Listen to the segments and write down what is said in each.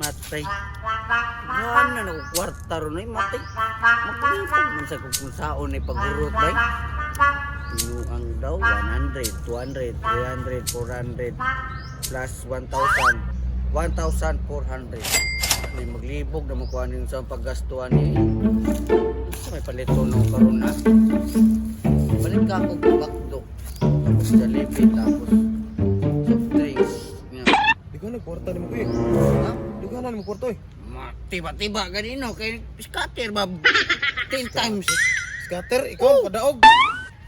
Matay. Gana na ko kwarta ron ay matay. Makalipag man sa kung saon ay pagurot day. Tinuang daw 100, 200, 300, 400 plus 1,000. 1,400. May maglibog na makuha niyo sa paggastuhan ni. Sa may palito no karon na. Balik ka ako bakdo. Tapos Jollibee, tapos soft drinks. Nga. Di ka nagkwarta ni mo kuya. Ha? Di ka na ni mo kwarta eh. Tiba-tiba ganino kay scatter ba 10 times. Scatter, ikaw kadaog.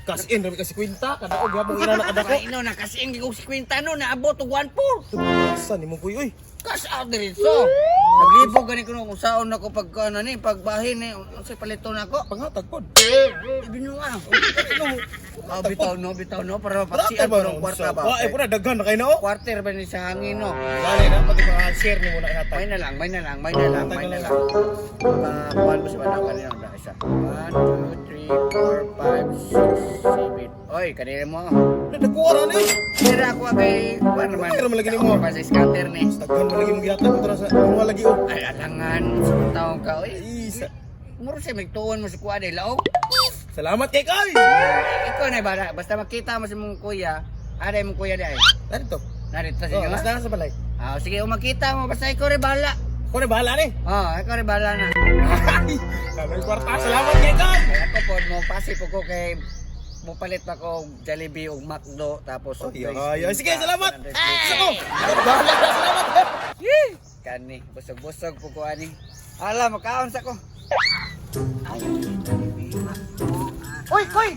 Cash in rami kasi kwenta, kadaog habang ina na kadako. Ay no na kasi ang gigong 50 no naabot og 1.4. Asa ni mo kuya oy? Cash out diretso. Naglibog gani ko no kung saon nako pag ano ni pagbahin ni unsay palito nako. Panghatag pod. Ibinuha. Ah, bitaw no para Paksian paksian ko ng kwarta ba. Wa ay pura daghan na kay na oh. Quarter ba ni sa hangin no. Gani na pati mga share ni mo na ihatag. May na lang, may na lang, may na lang, may na lang. Kuhan ba sa mga kanina na isa? 1, 2, 3, 4, 5, 6, 7. Oy, kanina mo. Nagkuha ra ni. Tira ako kay kuan naman. Tira man lagi nimo. Pa sa scatter ni. Daghan man lagi mo gihatag ko sa mga lagi oh. Ay, alangan sa taong ka. Oy, Isa. muro siya magtuon mo sa kuan eh, laog. Salamat kay kay. Ikaw na bala, basta makita mo sa mong kuya, aray mong kuya dai. Narito. Narito sa Oh, inyo. mas na sa balay. Ah, sige, kung makita mo basta ikaw rin bahala. Ko na bahala ni. Oh, ikaw rin bahala na. Ay, kamay kwarta. Salamat kay kay. Kaya ako po, mo pasi po ko kay mupalit pa ko Jollibee ug McDo tapos soft Ay, drinks. ay, ay, sige, salamat. 150. Isa ko. Ikaw na bahala na. Salamat. Kani, busog-busog po ko ani. Ala, makaon sa ko. Ay, Jollibee, McDo. Ah. Uy, koy!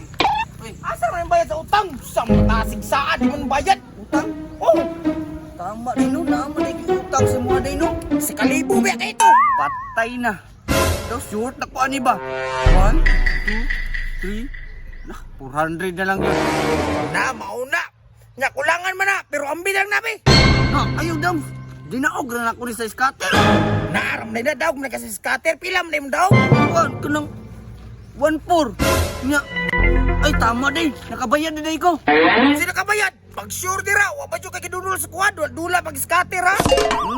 Uy. Asa man yung bayad sa utang? Sa matasig saan, di man bayad. Utang? Oh, Tama din no, tama din yung utang sa mga din no. sa kalibo ba kay ito? Patay na. Daw, short na ko ani ba? 1, 2, 3, nah, 400 na lang yun. Na, mauna. Nya, kulangan man na, pero ambi lang nabi. Na, ayaw daw. Dinaog na ako ni sa scatter. Naaram na na daw, na kasi scatter, pila man na yung daw. Kuan kanang 1-4. Nya. Ay tama din. Nakabayad din ko. Sino ka bayad? Pag sure dira, wa ba jud kay gidunol sa kuwan, dula pag scatter ha.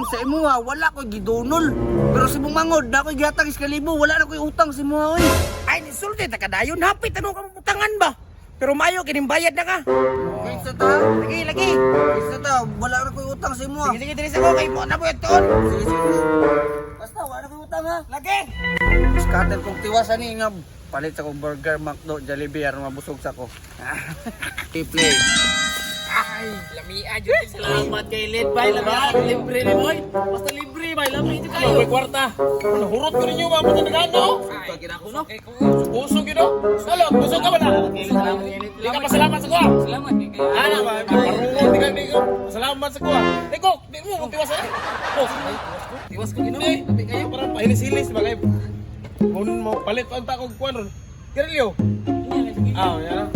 Sa imo ha, wala ko gidunol. Pero sa imong mangod, na ko'y gihatag is kalibo, wala na ko'y utang sa imo oy. Ay, nisulti ta kadayon hapit ano ka utangan ba? Pero mayo kining bayad na ka. Kinsa ta? Lagi, lagi. Kinsa ta? Wala na ko'y utang sa imo ha. Sige, sige, diri sa ko kay mo na mo itoon. Sige, sige, sige. Basta wala na ko'y utang ha. Lagi. Scatter kong tiwasan ni nga palit sa kong burger, McDo, Jollibee aron mabusog sa ko. Play. Ay, Lamia jud salamat kay Led bay lamia libre ni boy. Basta libre bay lamia jud kayo. May kwarta. Nahurot ko ninyo ba mo nagano? Pagkira ko no. Busog yun, oh. Salo, busog ka ba na? Di ka pasalamat sa kuha. Salamat kay kayo. Ana ba? Parungon, di ka, di ka. Pasalamat sa kuha. Ikaw, di mo, kung tiwas na. Oh, Tiwas ko Ginoo. hindi. Labi kayo. Parang pahilis-hilis ba kayo? Kung mo palit pa ang takog kuha ron. Garilyo. Ah, yan.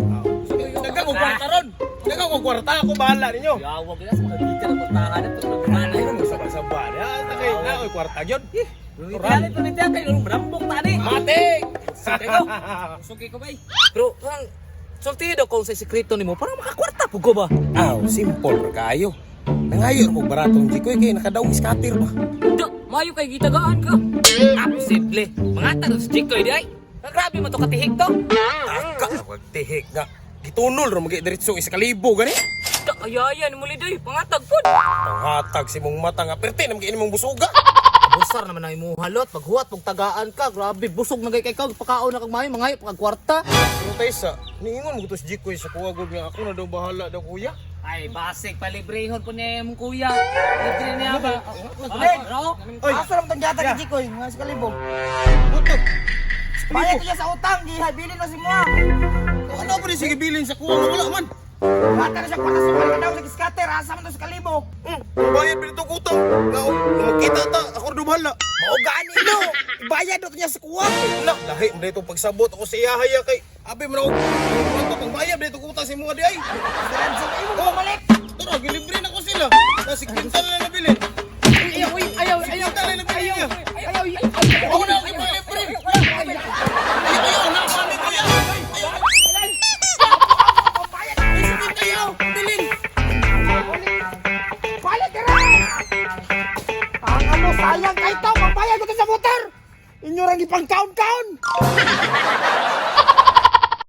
Daghang ko kwarta ron. Daghang ko kwarta, ako bahala ninyo. Yawa gina sa mga gikan ang portahan at pagmana. Ay, magsabay-sabay. Ah, takay na, oy, kwarta yun. Tural ito ni kay nung brambok tani. Matik! Sugay ko. Sugay ko bay. Pero parang sulti daw kung sa sekreto nimo parang makakwarta pug ko ba? Aw, simple ra kaayo. Nangayo mo baratong jikoy kay nakadaog scatter ba. Da, mayo kay gitagaan ka. Ah, posible. Mga tanong sa Jikoy di ay. Ah, grabe mo to katihik to. Taka, wag tihik nga. Gitunol ra magi diretso isa kalibo gani. Da, ayayan mo lidoy, pangatag pud. Panghatag si mong mata nga perti na magi imong busuga. Busar naman ang imong halot, paghuwat pag tagaan ka, grabe busog na kay kay kag pakaon na kag mayo mangayo pag kwarta. Pero taysa, niingon mo to si Jikoy sa kuha gud nga ako na daw bahala daw kuya. Ay, basig palibrehon po niya imong kuya. Libre niya ba? Led! Oy. Asa naman tong gihatag kay Jikoy, mga sa kalibo. Butog. Bayad ko siya sa utang, gihabilin na si Mua. Ano pa ni sige bilin sa kuha nga wala man. Bata na siya kwarta sa wala daw sa scatter, asa man to sa kalibo. Bayad pa nito utang. Nga oh, makita ta ako na daw bahala. Mao gani no. Bayad do niya sa kuwa. Na, lahi mo dito pagsabot ako sa iya haya kay abi man ako. Kuwanto pang bayad dito utang sa imong di ay. Diretso na imo bumalik. Tara, gilibre na ko sila. Nasi kwinta na lang nabili. Ayaw, ayaw, ayaw, Kwinta na lang nabili niya. ayaw, ayaw. Ako na ako ipalibre. Ayaw, ayaw, napani ko yan. Ayaw, ay, sige kayo, bilin. Balik dira. Ang amos. Sayang kay to, pambayad ko to sa motor. Inyo rang ipangkaon-kaon.